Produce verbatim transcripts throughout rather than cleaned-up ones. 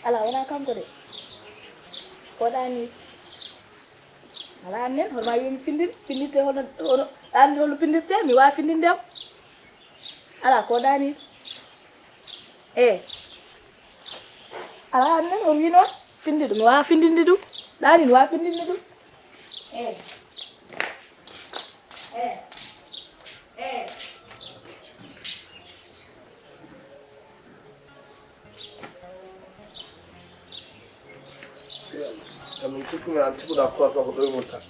Alaa, wonaa kanko de. Ko ɗaani. Alaa, annen, hono ma wiimi findin, findinte hono, hono, ɗaani hono pindirte, mi waawi findinde am. Alaa, ko ɗaani. Eh. Alaa, annen, o wii noon, findi ɗum, mi waawi findinde ɗum. Ɗaani, mi waawi findinde ɗum. Eh. Eh. Eh. Amin cikkumi an cikkuɗa koor kam ko ɗoy mun tan.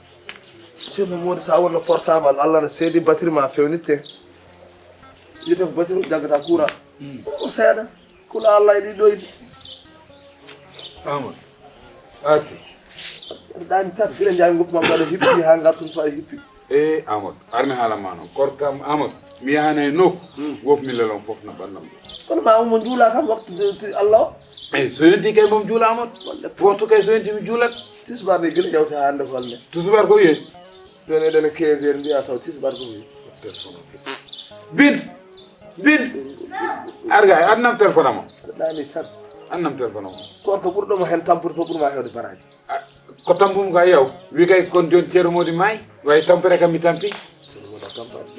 Ceerno Mody, sa wonno portable, Allah ne seedi batterie ma fewnitte. Wiyete ko batterie jaggata courant. Ko seeɗa. Kula Allah e ɗi ɗoydi. Amadou. Arti. Ɗani tan gila jami goppu mam ɗaɗa hippi ha ngartum to aɗa hippi. E Amadou, armi haala ma noon. Koor kam Amadou, mi yahana e nokku. Wopmi lelon fof no ɓannam. Kono ma ummo juula kam waktu de- de- Allah o. Eyi, so yonti kay mom juula Amadou. Waktu kay so yonti mi juulat. Tisbar de gila yawta hande ko Allah. Tisbar ko wiye? Ɗon eɗen quinze heures mbiya taw tisbar ko wiye. Bint. Bint. Arga, annam téléphone am o. Ɗani tan. Annam téléphone am o. Koor ko ɓurɗo mo hen tampude fof ɓurma hewde baraji. Ko tampum ka yaw wi kay kon jon ceermodi may way tampere kam mi tampi.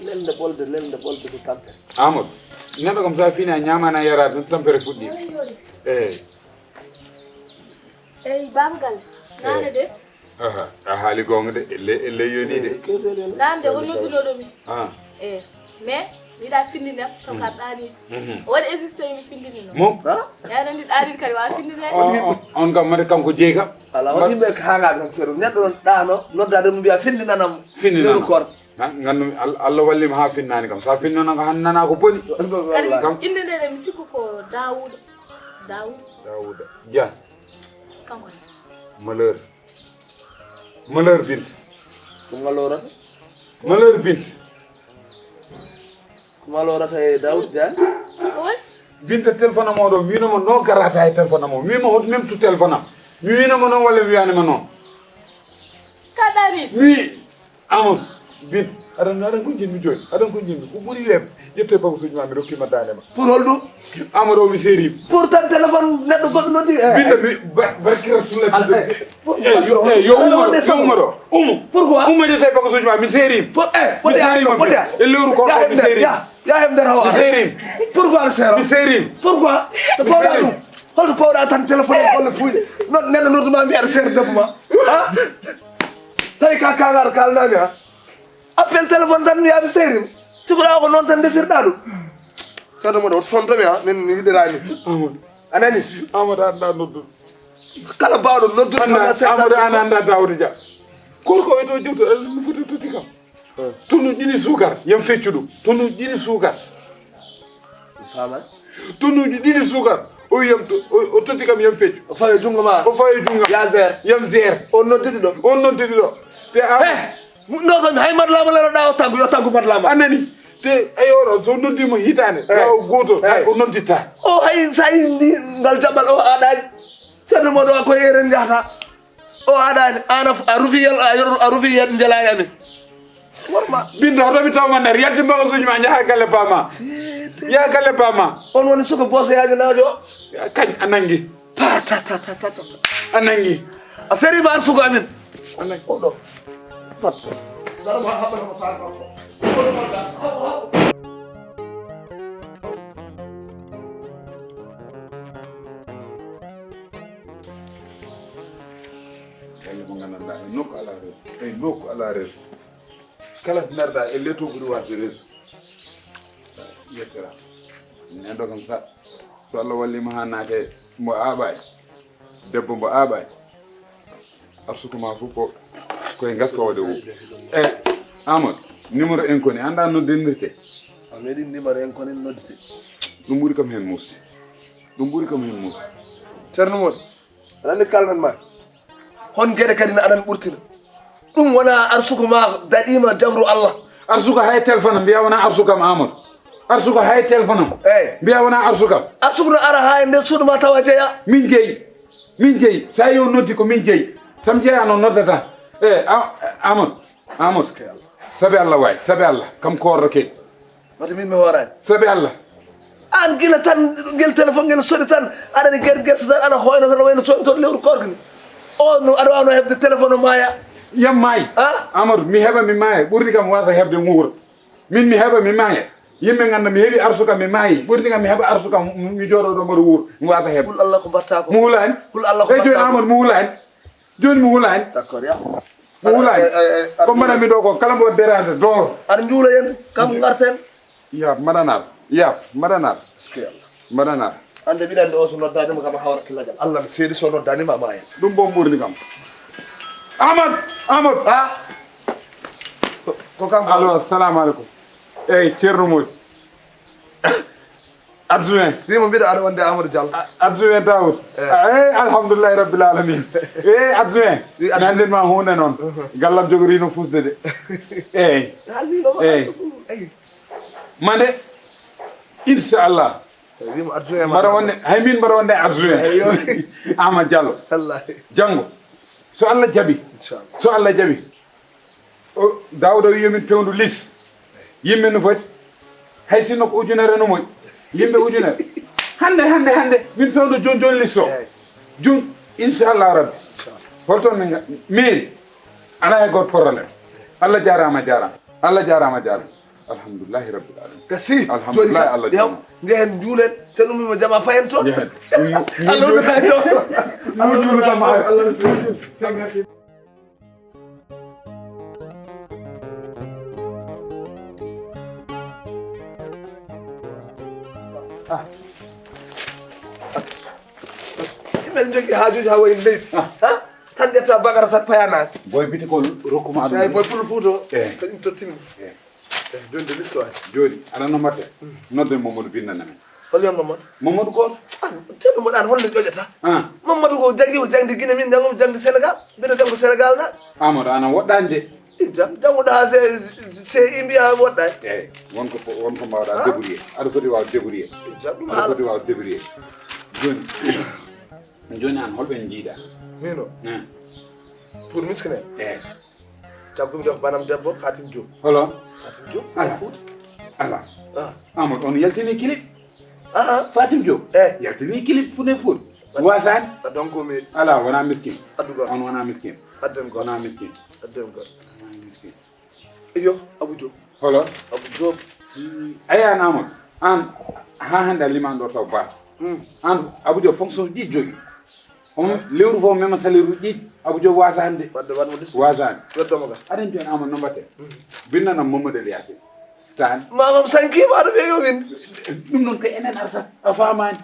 Lelde ɓolde lelde ɓolde ko tampere. Amadou, neɗɗo kam sa fini a ñamana yarade tan tampere fuɗɗi. Eyi. Eyi, Baba Galle. Nane de. Aha, a haali gonga de, elle elle yoni de. Nande o noddunoɗo mi. Ah. E mais miɗa findinam to ka ɗaani. O waɗi existe mi findinino. Mo? Yaɗa ndi ɗaani kadi wa findine. On kam mate kanko jeyi kam. Ala woni yimɓe ko haga tan seeɗa neɗɗo on ɗaano noddade mo mbiya findinanam. Findinanam. Koor. Ganndumi Allah wallima ha finnani kam sa finnano ko han nana ko boni. Kadi kam inde nde mi sikku ko Dawuda. Dawuda. Dawuda. Dia. Kanko. Malheur. Malheur Binta. Ko malheur? Malheur Binta. Ko malheur ata e Daoud Dia. Oy. Binta téléphone am oɗo mi winoma no garata e téléphone am o mi wima hoto memtu téléphone am mi winoma noon walla mi wiyanima noon. Kaɗani. Mi Amadou. Binta aɗan aɗan ko jinmi jooni aɗan ko jinmi ko ɓuri weeɓde. Ƴette bagasuji ma mi rokkima dande ma. Pour holɗum? Amadou o mi seerima. Pour tan téléphone neɗɗo goɗɗo noddi e. Binta mi barkira sulla. Yo umma ɗo. Umma ɗo. Pourquoi? Umma ɗo tawi bagasuji ma mi seerima. E lewru kon mi seerima. Yahem nder hawa. Mi seerima. Pourquoi aɗa seera? Mi seerima. Pourquoi? To pawɗa ɗum holto pawɗa tan téléphone walla puuƴe non neɗɗo nodduma mbiya aɗa seera debbo ma. Ha? Tawi ka kagar kalnami ha. Appel téléphone tan mbiya mi seerima. Cikoɗa ko noon tan ndesirɗa ɗum. Ceerno moɗo woto fontomi ha min mi yiɗirani. Amadou. A nani? Amadou aɗa noddu. Kala bawɗo noddude. Amadou an anda Daouda Dia. Gorko o e ɗo jewto mi foti tuti kam. Tonu ɗiɗi sukar yam feccu ɗum tonu ɗiɗi sukar. Fama. Tonuji ɗiɗi sukar o yam o totti kam yam feccu. O fawi jungo ma o fawi jungo ya zer yam zer. On nodditi ɗo on nodditi ɗo. Te a ɗo tan hay matlama lero ɗa o taggu yo taggu matlama a nani. Te eyoro so noddima hitande law goto o nodditta. O hay sa yindi ngal jaɓɓal o aɗani. Ceerno moɗo a koye eren jahata. O aɗani an a rufi yel a rufi yel njelani amin. Worma. Binta hoto mi tawma nder yalti mbagasuji ma jaha galle bama. Yaha galle bama. On woni suka bosoyaji najo. Kañ a nangi. Patatatatat. A nangi. A ferima an suka amin. A nangi. Oɗo. Pat. Darma haɓɓanama sar makko. Galle mo gandanɗa e nokku ala reeso e nokku ala reeso. Kala ko mberɗa e leto ɓuri wadde reeso. Yettira. Nendo kam sa so Allah wallima ha naate mbo aɓani debbo mbo aɓani. Arsuku ma fof ko koye gaska waɗe o. E Amadou numéro inconi anda no dendirte. A meɗin numéro inconi noddite. Ɗum ɓuri kam hen muus. Ɗum ɓuri kam himmude. Ceerno Mody, aɗa anndi kalnan ma hon geɗe kadi no aɗan ɓurtina. Ɗum wona arsuko ma daɗima jabru Allah. Arsuko hay téléphone am mbiya wona arsukam Amadou. Arsuko hay téléphone am. Eyi. Mbiya wona arsukam. Arsuko no ara ha e nder suudu ma tawa jeeya. Min jeeyi. Min jeeyi. Sa yo noddi ko min jeeyi. Sam jeeya noon noddata. E Amadou. Amadou. Sabi Allah waay. Sabi Allah. Kam koorɗo kedi. Wata min mi hoorani. Sabi Allah. Aan gila tan, ngel téléphone ngel sodi tan, aɗa ni ger gersa tan, aɗa hoyna tan, wayno toon toon lewru koorka ni. O no, aɗa waawno heɓde téléphone o maaya. Yam maayi. Ah? Amadou, mi heɓa mi maaya, ɓurdi kam waasa heɓde nguura. Min mi heɓa mi maaya. Yimɓe ngannda mi heɓi arsuka mi maayi, ɓurdi kam mi heɓa arsuka mi jooɗo ɗo mboɗo wuur, mi waasa heɓde. Kul Allah ko mbaɗta ko. Muulaani. Kul Allah ko mbaɗta ko. Jooni Amadou muulaani. Jooni mi hulaani. D'accord, ya. Mi hulaani. Eh, eh, eh, ko mbaɗanmi ɗo ko kala mbo dérange doro. Aɗa njuula yen, kam ngarten. Yaab, mbaɗanaar. Yaab, mbaɗanaar. Est-ce que Allah? Mbaɗanaar. Ande mbiɗa andi o so noddaani mo kam a hawrat lajal. Allah no seedi so noddaani ma, ma en. Ɗum boom ɓurni kam. Amadou, Amadou. Ha? Ko, ko kanko. Allo, assalamu aleykum. Eyi, Ceerno Moodi. Adjoint. Wimo mbiɗa aɗa wonde Amadou Diallo. A-, adjoint Daoud. Eh. Ah, eh, alhamdulillahi rabbil alamin. Eh, adjoint. Wi adjoint. Mi anndin ma huunde noon. Uh-huh. Gallam jogorino fusde de. Eyi. Haalnino ma. Eyi. Sugu. Eyi. Mande, inchallah. Eyi, wimo adjoint ma. Mbaɗa wonde, hay min mbaɗa wonde adjoint. Eyi, yo. Ama Diallo. Wallahi. Janngo. So Allah jaɓi. Inchallah. So Allah jaɓi. O, Daouda wi yo min pewndu lis. Yimɓe no foti. Hay sinno ko ujunere no moƴƴi. Yimɓe ujunere. Hannde, hannde, hannde, min pewndu jooni, jooni lis o. Eyi. Jooni, inchallah rabbi. Inchallah. Holto min nga-, min, alaa e gooto problème. Allah jaaraama, jaaraama. Allah jaaraama, jaaraama. Alhamdulillahi rabbil alamin. Gasi, alhamdulillahi, jooni ka, Allah jaaraama. Njehen njuulen, sen ummima jama payen toon. Njehen. Allah uddata e toon. Allah uddata e toon. Allah uddata e toon. Ah. Yimɓe ne njogii haajuuji haa wayi leydi. Ah. Ha? Tan ƴetta bagara tan paya naas. Boy biti ko rokkuma ɗum. Eyi, boy pul fuuto. Eh. Ko ɗum tottinmi. Eh. Eh, jooni de l'histoire. Jooni, aɗa no mbaɗte? Mm. Nodde Mamadou binnana men. Hol yon Mamadou? Mamadou gooto. Ah, te Mamadou an holno ƴoƴata? Ah. Mamadou ko janngi, o jangde Guinée, min janngo jangde Sénégal. Mbiɗa janngo Sénégal na. Amadou, an a woɗɗaani de. I jam, jannguɗo haa se, se imbi a woɗɗaani. Eyi, won ko, won ko mbaawɗa débrouiller. Aɗa foti waaw débrouiller. I jam, ɗum haala. Aɗa foti waaw débrouiller. Jooni, jooni an holɓe njiiɗa? Min o? Eh. Pour miskine? Eyi. Caggu mi jof banam debbo, Fatim Diop. Holo? Fatim Diop, ala. Fuuta. Ala. Ah. Amadou, on yaltini clip. Ah, ah. Fatim Diop. Eh. Yaltini clip Fuuta. Wasaani. A donc mi. Ala, wona miskin. Addu goɗɗo. On wona miskin. Adden goɗɗo. Wona miskin. Adden goɗɗo. Wona miskin. Iyo, Abou Diop. Holo? Abou Diop. Hmm, a yiyaani Amadou. An, haa hannde a limaani ɗo taw baaɗo. Hmm. An, Abou Diop, fonction ɗi jogi. On, lewru fof, mema salaire uji ɗiɗi, Abou Diop wasaani de. Wadde, wadde mo district. Wasaani. Weddo mo ga. Aɗa anndi on Amadou no mbaɗten? Hmm. Binnanam Mamadou El Yacine. Tan. Mamam sanki ma ɗo ɓe yo min. Ɗum noon ko enen artat, a faamaani.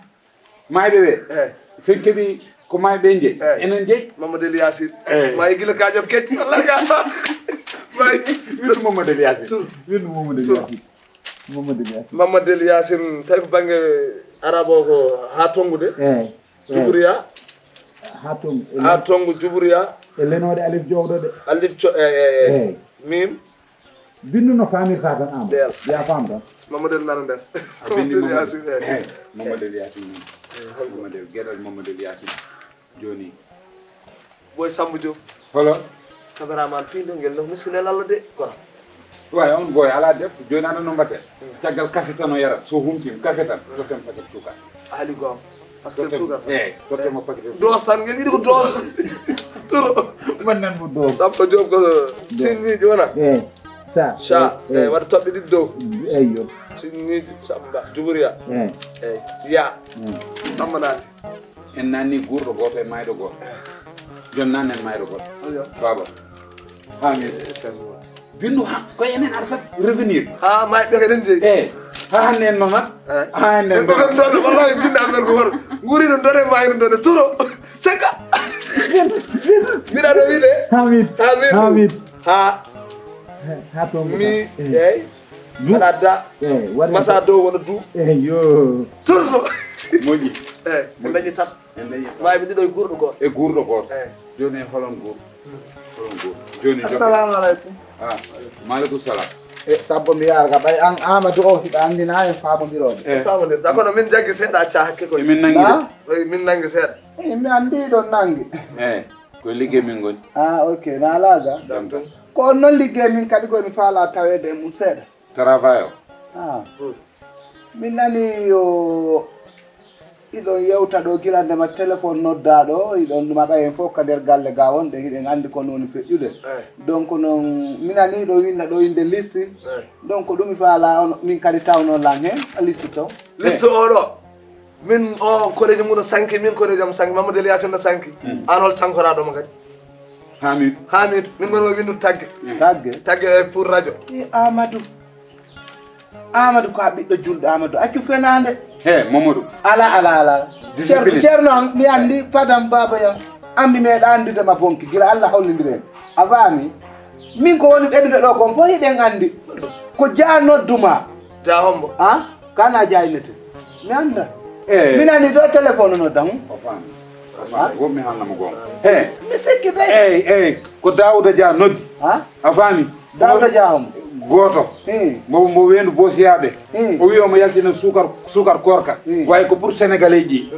Maayɓe ɓe, eh, so en keɓii ko maayɓe ɓe njeyi, eh, enen njeyi. Mamadou El Yacine. Eh. Maayi gila kaaƴon kecci, Allah ka. Maayi. Windu Mamadou El Yacine. Tur. Windu Mamadou El Yacine. Mamadou El Yacine. Mamadou El Yacine, tawi ko bannge arabo ko haa tonngude. Eh. Eh. Juburiya. Haa tonngu. Haa tonngu Juburiya. E lenoɗe alif jowɗoɗe. Alif co-, eh, eh, eh. Eh. Mim. Bindu no faamirta tan, Amadou. Ndeel. Ya faam tan. Mamadou El nana nder. A binndi Mamadou Yacine, eh. Eh, Mamadou El Yacine. Eh, hol Mamadou El, geɗal Mamadou El Yacine. Jooni. Boy Samba Diop. Holo? Cameraman piindo ngel no miskinel Allah de, kono. Way, on boy, alaa debbo. Jooni aɗa no mbaɗte? Hmm. Caggal kafe tan o yarat. So humtiima, kafe tan. Totten paquet suukar. Ali gom. Paquet suukar. Eh, totten mo paquet suukar. Doos tan, ngel yiɗi ko doos. Turo. Mbaɗnen mo doos. Samba Diop ko sinniijo wona? Eh, sa. Sa, eh, eh, waɗa toɓɓe ɗiɗi dow. Eyyo. Sinniijo Samba Juburiya. Eh. Eh, ya. Hmm. Samba naati. En nanni guurɗo gooto e maayɗo gooto. Jooni nan en maayɗo gooto. Ayo. Baaba. Amin. Eh, c'est bon. Bindu ha, ko enen artat revenir. Ha, maayɓe ko enen jeyi. Eh, ha hannde en Mamat. Eh. Ha hannde en Mamat. Ɗon, ɗon, wallahi, jinnaɓe men ko hoto. Nguuri ɗon, ɗon e maayi ɗon, ɗon e turo. Seka. Mbiɗa ɗo wiide. Amin. Amin. Amin. Ha. Ha to mi, eh, eyi. Aɗa adda. Eh, waɗi masa dow wona du. Eh, yo. Turso. Moƴƴi. Eh, en dañi tat. En dañi tat. Maayi ɓe ɗiɗo e guurɗo gooto. E guurɗo gooto. Eh. Jooni holon guur? Hmm. Holon guur? Jooni jokke. Assalamu aleykum. Ah, maaleykum salam. E sabbo mi yaara ka ɓay an Amadou o hiɗa anndina en faamondiroɓe. Eh. Faamondirta. Kono min jaggi seeɗa acca hakke koy. Min nangi de. Oy, min nangi seeɗa. Eh, mi anndi ɗon nangi. Eh. Ko liggey min ngoni. Ah, ok, na alaaga. Jam tan. Ko on noon liggey min kadi ko mi faala taweede e mum seeɗa. Travail o. Ah. Hmm. Min nani yo iɗon yewta ɗo gila ndema téléphone noddaa ɗo, iɗon maɓa en fof ka nder galle ga wonɗen, hiɗen anndi ko noon feƴƴude. Donc noon, mi nani ɗo winda ɗo innde liste. Donc ɗum mi faala on, min kadi tawno lan heen, liste to. Liste o ɗo, min o koreejo mum no sanki, min koreejo am sanki, Mamadou El Yacine no sanki. An hol tankoraɗo mo kadi? Hamidou. Hamidou, min ngoni o windude tagge. Tagge? Tagge e pour radio. E Amadou. Amadou ko a ɓiɗɗo julɗo, Amadou. Accu fenaande. He, Mamadou. Ala, ala, ala. Discipline. Ceerno, Ceerno an, mi anndi padam baaba yam. An mi meeɗa anndude ma bonki, gila Allah hollindiri en. A faami? Min ko woni ɓeydude ɗo kon fof hiɗen anndi. Ko Jaa noddu ma. Jaa hombo? Ha? Kana Jaa innete. Mi annda. Eh. Mi nani ɗo téléphone no dam. O faami. O faami. Wonmi haalna mo goonga. He. Mi sikki dey. Ey, ey. Ko Daouda Dia noddi. Ha? A faami? Daouda Dia hombo? Gooto. Hmm. Mbo, mbo weendu Boosiyaaɓe. Hmm. O wi omo yaltina suukar, suukar koorka. Hmm. Way ko pour Sénégalais ji.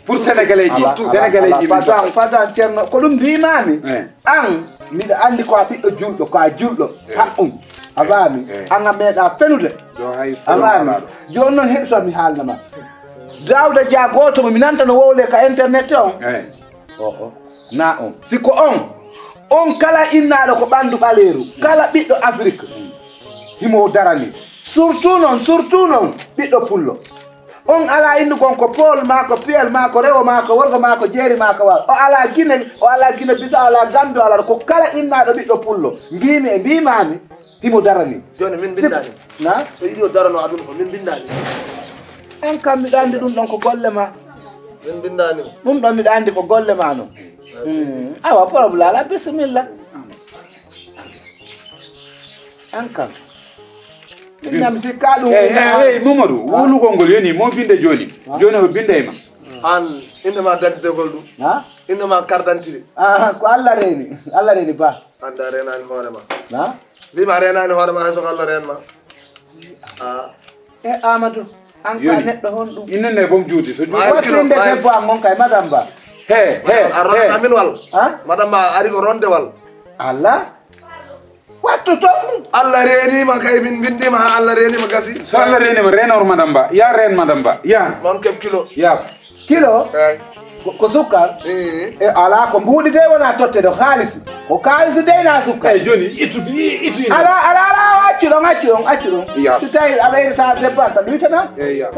Pour Sénégalais ji. Ala, ala, Sénégalais ala. Ji min. Fatan, fatan Ceerno, ko ɗum mbimami. Eh. An, miɗa anndi ko a ɓiɗɗo julɗo, ko a julɗo. Eh. Haqqun. A faami? Eh. An a meeɗa fenude. Ɗo hay a faami? Jooni noon heɗoto mi haalna ma. Daouda Dia gooto mo mi nanta no wowle ka internet on. Eh. O, o. Na on. Si ko on, on kala innaaɗo ko ɓanndu ɓaleeru, kala ɓiɗɗo Afrik, himo darani. Surtout noon, surtout noon, ɓiɗɗo pullo. On alaa innugol ko Paul maa ko Pierre maa ko Rewo maa ko worgo maa ko jeeri maa ko waal. O alaa Gine, o alaa Gine Bissau, o alaa Gambi, o alaa ko kala innaaɗo ɓiɗɗo pullo. Mbiimi e mbiimaami, himo darani. Jooni min mbindaani. Na? So yiɗi o darano aduna ko min mbindaani. En kam miɗo anndi ɗum ɗon ko golle ma. Min mbindaani mo. Ɗum ɗon miɗo anndi ko golle ma non. Hmm. Awa, problème alaa, bisimilla. An kam. Min nam si ka ɗum. Ey, ey, ey, Mamadou, wowlugol ngol yoni, mo binde jooni. Ha? Jooni o binde e ma. An, innde ma dentité gol ɗum. Ha? Innde ma carte d'identité. Ah, ko Allah reeni. Allah reeni ba. An da reenaani hoore ma. Ha? Mbi ma reenaani hoore ma, hay so ko Allah reen ma. Ah. E Amadou, an ka neɗɗo honɗum? Inne ne bom juuti, so juuti. Wattinde debbo an on kay, madame Ba. He, he, a ronat he. Amin wal. Ha? Madame Ba ari ko ronde wal. Allah. Wattu toon. Allah reenima kay, min mbindima ha Allah reenima gasi. So Allah reenima, reenor madame Ba. Ya reen madame Ba. Ya. Noon keɓ kilo. Ya. Kilo? Eey. Ko, ko sukkar? Eey. E alaa ko mbuuɗi de wona totte ɗo kaalisi. Ko kaalisi de na sukkar. Eey, jooni ittu, i-, ittu, ittu. Alaa, alaa, alaa, accu ɗon, accu ɗon, accu ɗon. Ya. So tawi a ɓeydata debbo an, tan ɗuytana. Eey, ya.